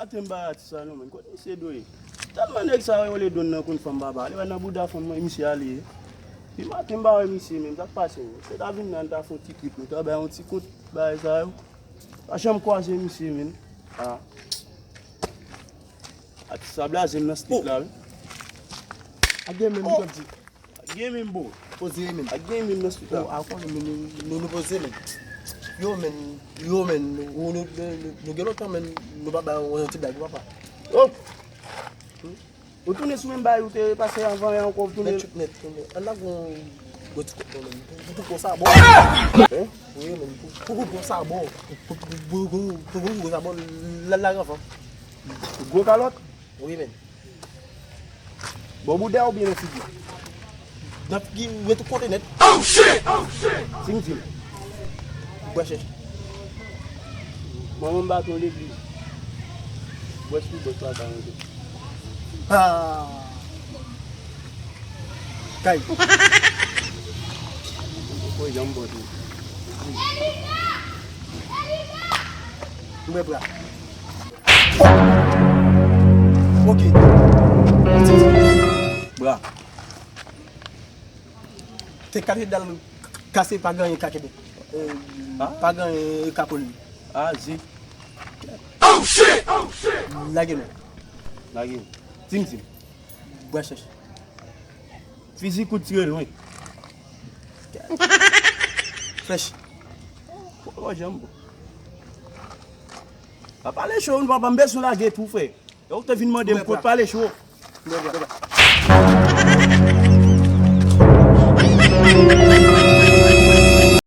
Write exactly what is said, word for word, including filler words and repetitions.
Maten m pa atis sa non, menn. Kote misye dwe ye? Tèlman nèg sa yo rele Don nan konn fanm papa. Li wè nan bouda fanm nan, misye ale ye. Depi maten m pa wè misye menm, sa k pase menm? Misye ta vin nan, ta fè yon ti trip, nou ta bay yon ti kout, bagay sa yo. Pa janm kwaze misye, menn. Ah. Atis sa blaze m nan street la, wi. Ak gen menm, oh, m t ap di. Ak gen menm, bro. Poze menm. Ak gen menm nan street la. Oh, ak gen menm, nou, nou, nou poze menm. Yo, menm, yo, menm, nou, nou, nou, nou, nou gen lontan, menm, nou pa bay yon ti blag, papa. Oh! Ou tounen sou menm bagay ou te pase anvan yè ankò, ou tounen. Nèt, nèt, tounen. An n ap gon gwo ti kòb non, menm. Pou, pou, pou konsa, bon. Hein? Wi, menm. Pou, pou, pou konsa, bon. Pou, pou konsa, bon. La, la, anvan. Gwo kalòt? Wi, menm. Bò bouda oubyen nan figi? Nan figi, mwen tout kote nèt. Tim, tim. Bwè chèch. Manman m baton legliz. Bwè sou bwè sou ata yon tou. Ah. Kay. Mwen janm bò tou. Mwen bra. Ok. Bra. Te katedral kase pa gen anyen ka kenbe. Eh, pa gen anyen ka kole. Ah, zi. Lage non. Lage. Tim, tim. Bwè chèch. Fizi kout tire lwen. Flèch. Poko janm bon. Pa pale cho, papa, m bezwen lage tou, frè. Ou te vin mande m kot pale cho.